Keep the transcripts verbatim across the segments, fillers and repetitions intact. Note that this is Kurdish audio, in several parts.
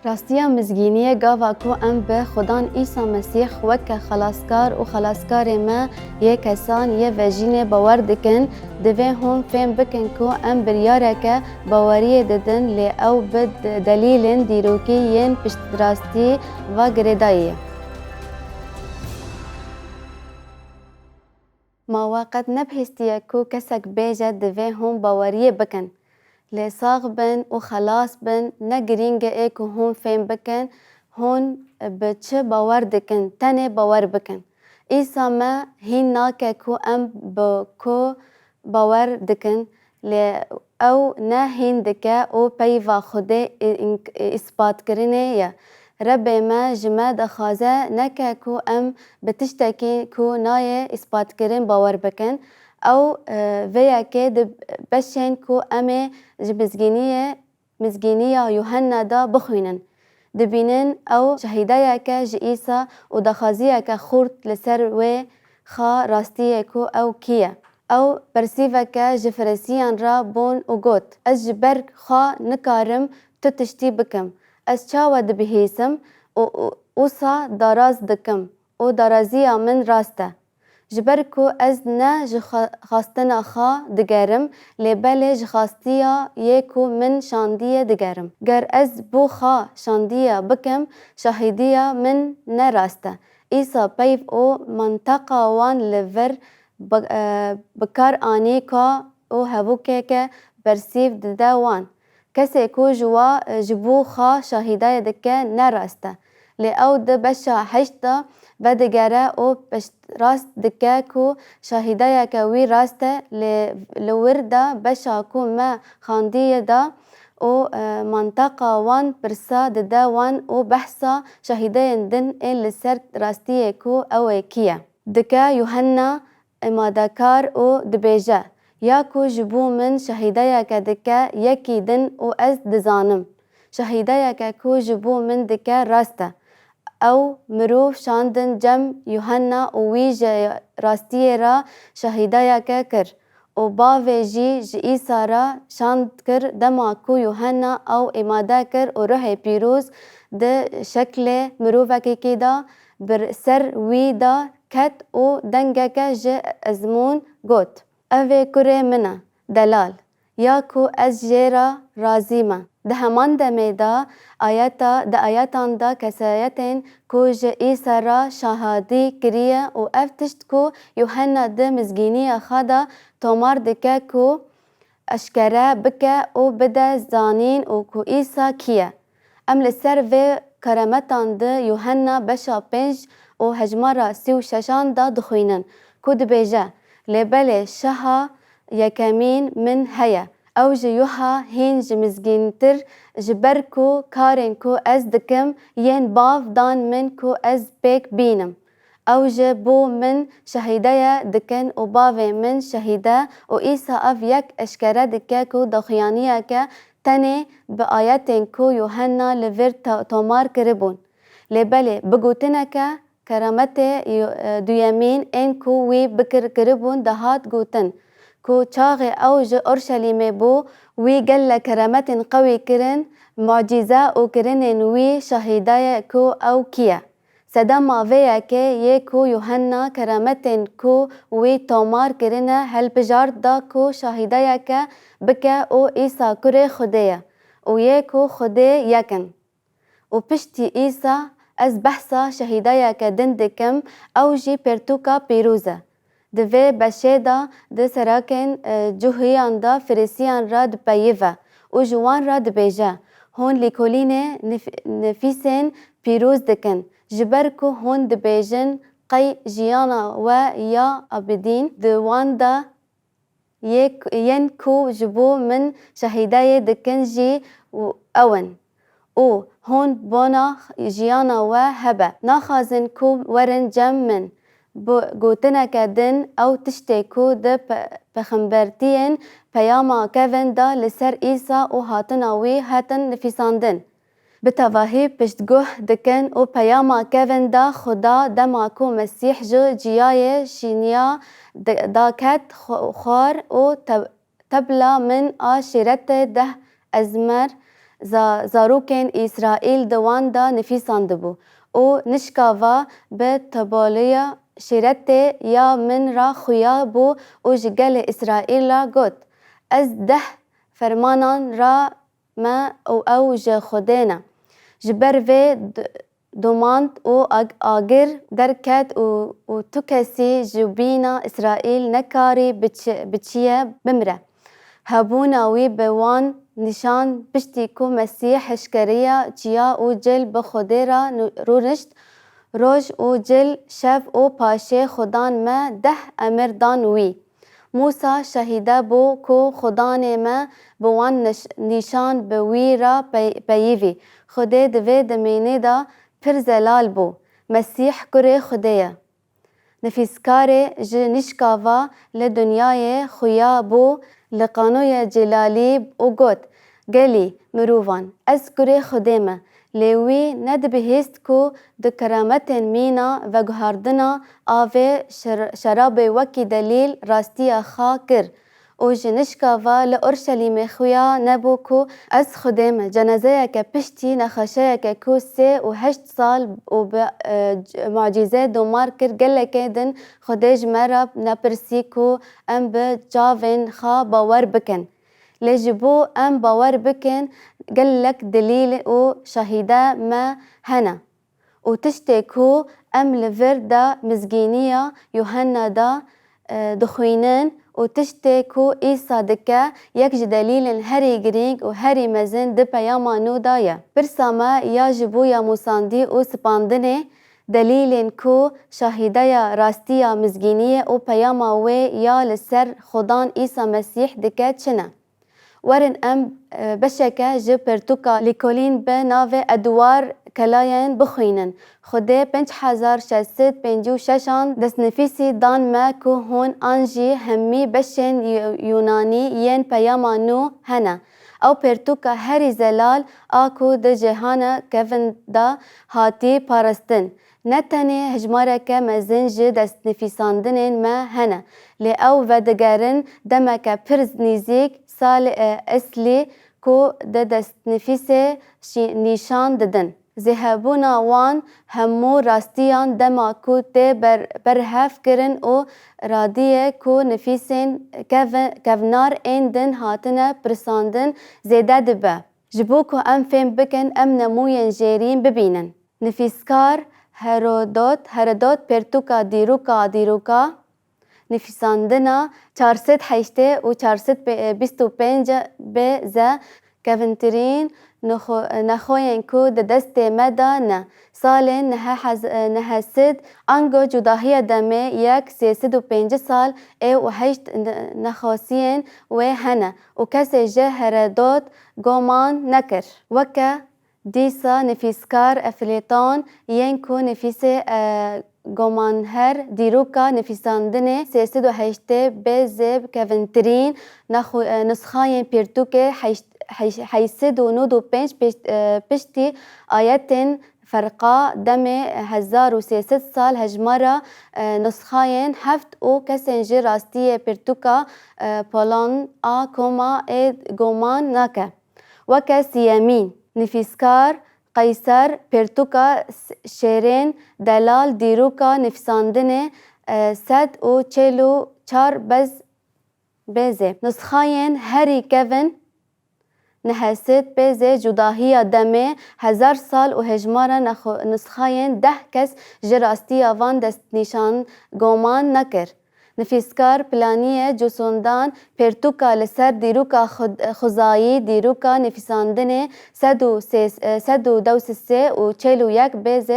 Rastiya mizgîniyê gava ku em bi Xudan Îsa Mesîh weke Xelaskar û Xelaskarê me yê kesan yê vejînê bawer dikin, divê hûn fêm bikin ku em biryareke baweriyê didin, lê ew bi de-, delîlên dîrokî yên piştrastî ve girêdayî ye. Ma we qet nebihîstiye ku kesek bêje, divê hûn baweriyê bikin, lê sax bin û xelas bin? Ne girîng e ku hûn fêm bikin hûn bi çi bawer dikin, tenê bawer bikin. Îsa me hîn nake ku em bi ku bawer dikin, lê ew ne hîn dike û peyva Xwedê î-, înk-, îspatkirinê ye. Rebê me ji me dixwaze neke ku em bi tiştekî ku nayê îspatkirin bawer bikin. Ew, e, vê yekê di beşên ku em ê ji mizgîniyê, mizgîniya Yuhenna de bixwînin. Dibînin ew şehîdeyeke ji Îsa û daxwaziyeke xurt li ser wê xa rastiyê ku ew kî ye. Ew bersîveke ji Ferisiyan re bûn û got, Ez ji ber xwe nikarim tu tiştî bikim. Ez çawa dibihîsim û, û, wisa daraz dikim û daraziya min rast e. Ji ber ku ez ne ji xwe-, xwestina xwe digerim, lê belê ji xwestiya yê ku min şandiye digerim. Ger ez bo xwe şandiye bikim, şahîdiya min ne rast e. Îsa peyv û menteqa wan li vir bi, e, bi kar anî ka û hevokeke bersîv dide wan. Kesê ku ji wa, ji bo xwe şahîdayê dike ne rast e. Lê ew di beşa heşt de vedigere û piştrast dike ku şahîdayeke wî rast e, lê li wir de beşa ku me xandiye de û, e, menteqa wan pirsa dide wan û behsa şahîdeyên din ên li ser rastiyê ku ew ê kî ye. Dike Yuhenna amadekar û dibêje, Ya ku ji bo min şahîdeyeke dike yekî din û ez dizanim, şahîdeyeke ku ji bo min dike rast e. Ew mirov şandin cem Yuhenna û wî ji rastiyê re şahîdeyeke kir û bavê jî ji Îsa re şand kir. Dema ku Yuhenna ew amade kir û Ruhê Pîroz di şeklê mirovekî de bi ser wî de ket û dengeke ji ezmûn got, Ev ê kurê min e, delal, ya ku ez jê re razî me. Di heman demê de ayeta, di ayetan de kesayetên ku ji Îsa re şahadî kiriye û ev tişt ku Yuhenna di mizgîniya xwe de tomar dike ku eşkere bike û bide zanîn û ku Îsa kî ye. Em li ser vê kerametan di Yuhenna beşa pênc û hejmara sî û şeşan de dixwînin, ku dibêje, Lê belê şaha yekemîn min heye. Ew ji Yuha hîn ji mizgîntir, ji ber ku karên ku ez dikim yên Bav dan min ku ez pêk bînim. Ew ji bo min şehîdeye dikin û bavê min şehîde û Îsa ev yek eşkere dike ku daxuyaniyeke tenê bi ayetên ku Yuhenna li vir to-, tomar kiribûn. Lê belê, bi gotineke kerametê yu-, e, duyemîn ên ku wî bikir kiribûn dihat gotin, ku çaxê ew ji Orşelîmê bû, wî gelek kerametên qewî kirin, mucîze û kirinên wî şahîdeye ku ew kî ye. Sedema vê yekê yê ku Yuhenna kerametên ku wî tomar kirine hilbijart da ku şahîdeyeke bike û Îsa kurê Xwedê ye û yê ku Xwedê yek in. Û piştî Îsa, ez behsa şehîdeyeke din dikim, ew jî pirtûka pîroz e. Di vê beşê de di serekên, e, cuhiyan de Firîsiyan re dipeyive û ji wan re dibêje, Hûn lêkolînê nif-, nifîsên pîroz dikin, ji ber ku hûn dibêjin, qey jiyana we ya ebedîn di wan de yê k-, yên ku ji bo min şehîdeyê dikin jî û ew in. Û hûn bona jiyana we hebe. Naxwazin ku werin cem min. Bi gotineke din, ew tiştê ku di pe-, pêxembertiyên Peyama Kevin de li ser Îsa û hatina wî hatin nifîsandin. Bi tevahî piştguh dikin û Peyama Kevin de Xuda dema ku Mesîh ji ciyayê şîniya di-, daket xw-, xwar û te-, tebla min a şîretê deh ezmer za-, zarokên Îsraîl di wan de nivîsandibû û nişka va bi tebaliya şîretê ya min re xuya bû û ji gelê Îsraîl re got, Ez deh fermanan re me û ew ji Xwedê ne. Ji ber vê d-, domand û ag-, agir derket û, û tu kesî ji bîna Îsraîl nekarî biçi-, biçiye bimre. Hebûna wî bi wan nîşan piştî ku Mesîh hişkeriya çiya û cil bi Xwedê re nu-, rûnişt, roj û cil, şev û paşê Xudan me deh emir dan wî. Mûsa şahîde bû ku Xudanê me bi wan niş-, nîşan bi wî re pey-, peyivî. Xwedê di vê demênê de pir zelal bû. Mesîh kurê Xwedê ye. Nivîskarê ji nişka va li dinyayê xuya bû li qanoyê celalî û got, Gelî mirovan, ez kurê Xwedê me. Lê wî nedibihîst ku di kerametên mîna veguhardina avê şer-, şerabê wekî delîl rastiya xwe kir û ji nişka va li Orşelîmê xuya nebû ku ez Xwedê me. Cenazeyeke piştî nexweşeyeke ku sê û heşt sal û bi, e, c-, mucîze domar kir, gelekê din Xwedê ji me re nepirsî ku em bi çavên xwe bawer bikin. Lê ji bo em bawer bikin, gelek delîl û şahîde me hene. Û tiştê ku em li vir de mizgîniya Yuhanna de, e, dixwînin û tiştê ku Îsa dike, yek ji delîlên herî girîng û herî mezin di Peyama Nû de ye. Pirsa me ya ji bo yamûsandî û spandinê, delîlên ku şahîdeya rastiya mizgîniyê û peyama wê ya li ser Xudan Îsa Mesîh dike çi ne? Werin em, e, beşeke ji pirtûka lêkolîn bi navê Eduar Kelayên bixwînin. Xwedê pênc hezar şeş sed pêncî û şeş an destnivîsî dan me ku hûn an jî hemî beşên Yu-, Yûnanî yên Peyama Nû hene. Ew pirtûka herî zelal a ku di cîhana kevin de hatî parastin. Ne tenê hejmareke mezin ji destnivîsandinên me hene, lê ew vedigerin demeke pir nîzîk salê, e, eslî ku di destnivîsê şî-, nîşan didin. Zêhebûna wan hemû rastiyan dema ku tê ber-, berhev kirin û radiyê ku nivîsên keve-, kevnar ên din hatine pirsandin zêde dibe. Ji bo ku em fêm bikin, em nemûyên jêrîn bibînin. Nivîskar Herodot, Herodot pirtûka Dîroka Dîroka, nivîsandina çar sed heştê û çar sed bîst û pênc B Z kevintirîn nexo-, nexoyên ku di destê me de ne. Salên nehe hez-, nehe sed ango cudahiya demê yek sê sed û pêncî sal ê û heşt ne-, nexasiyên wê hene û kesê ji Herodot goman nekir. Weke dîsa nivîskar Eflêton yên ku nivîsê, e, gomanher dîroka nivîsandinê sê sed û heştê B Z kevintirîn nexu-, e, nusxayên pirtûkê heşt-, heş-, heşt sed û nod û pênc pişt-, e, piştî ayetên ferqa demê hezar û sê sed sal hejmara, e, nusxayên heft û kesên ji rastiyê pirtûka, e, Polon a Koma ê goman nake. Weke siyemîn, nivîskar Qeyser pirtûka s-, şêrên delal dîroka nivîsandinê, e, sed û çel û çar bez-, B Z. Nusxayên herî kevin nehe sed B Z cudahiya demê hezar sal û hejmara nexo-, nusxayên deh kes ji rastiya van destnîşan goman nekir. Nivîskar Planiyê Cûsondan pirtûka li ser dîroka xwe-, xwezayî, dîroka nivîsandinê sed û sê, sed û dewsê sê û çel û yek B Z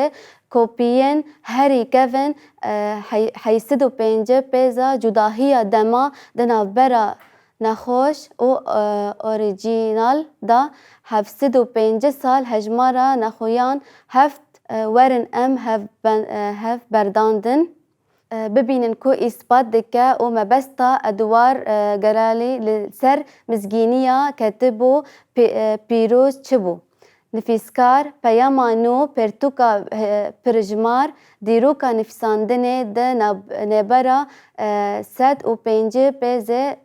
kopiyên herî kevin, e, hey-, heyşt sed û pêncî pêza cudahiya dema di navbera nexweş û, e, orîjînal de heft sed û pêncî sal hejmara nexweyan heft, e, werin em hev ben-, e, hev berdandin, e, bibînin ku îspat dike û mebesta Eduar, e, Geralî li ser mizgîniya ketibû pî-, e, pîroz çi bû. Nivîskar Peyama Nû pirtûka, e, pirjimar dîroka nivîsandinê di nav-, nêbera, e, sed û pêncî pêzê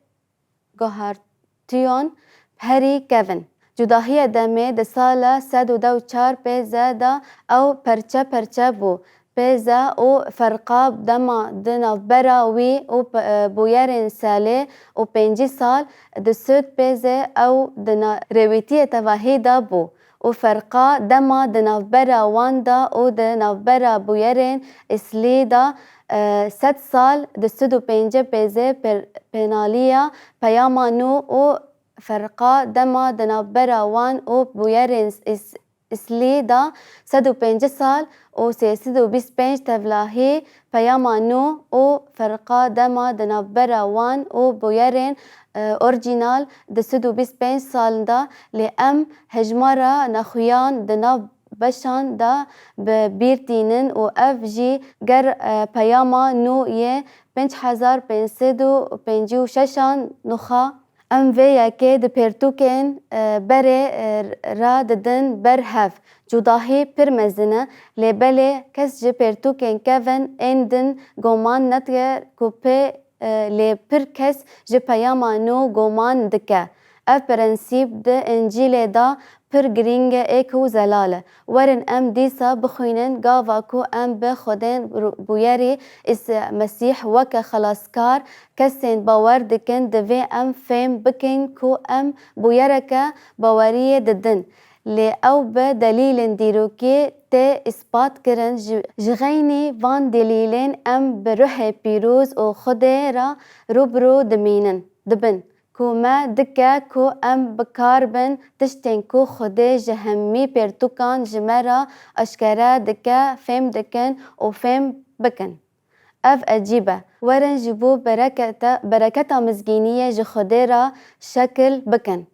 guhartiyon herî kevin. Cudahiya demê di sala sed û deh û çar pêze de ew perçe perçe bû. Pêze û ferqa dema di navbera wî û pe- e, bûyerên selê û pêncî sal di Sûd pêzê ew di na- rêwîtiyê tevahî de bû û ferqa dema di navbera wan de û di navbera bûyerên îslî de, e, sed sal di Sûd û pêncî pêzê pêr- pênaliya peyama nû û ferqa dema di navbera wan û bûyerên îs- îslî de sed û pêncî sal û sê sed û bîst pênc tevlahî peyama nû û ferqa dema di navbera wan û bûyerên, e, orîjînal di sed û bîst pênc sal de, lê em hejmara nexuyan di nav beşan de bi bîr tînin û ev jî ger, e, peyama nû yê pênc hezar pênc sed û pêncî û şeşan nuxa. Em vê yekê di pertûkên, e, berê, e, re didin ber hev. Cudahî pir mezin e, lê belê kes ji pertûkên kevin ên din goman nedike ku pê, e, lê pir kes ji peyama nû goman dike. Ev prensîp di Încîlê de pir girîng e ê ku zelal e. Werin em dîsa bixwînin gava ku em bi Xwedê ru- bûyerî Îsa Mesîh weke xelaskar kesên bawer dikin, divê em fêm bikin ku em bûyereke baweriyê didin. Lê ew bi delîlên dîrokî tê îspat kirin. Ji, ji xeynî van delîlên em bi ruhê pîroz û Xwedê re rû bi rû dimînin, dibin. Ku me dike ku em bi kar bin tiştên ku Xwedê ji hemî pertûkan ji me re eşkere dike, fêm dikin û fêm bikin. Ev ecîb e. Werin ji bo berekete, bereketa mizgîniyê ji Xwedê re şekil bikin.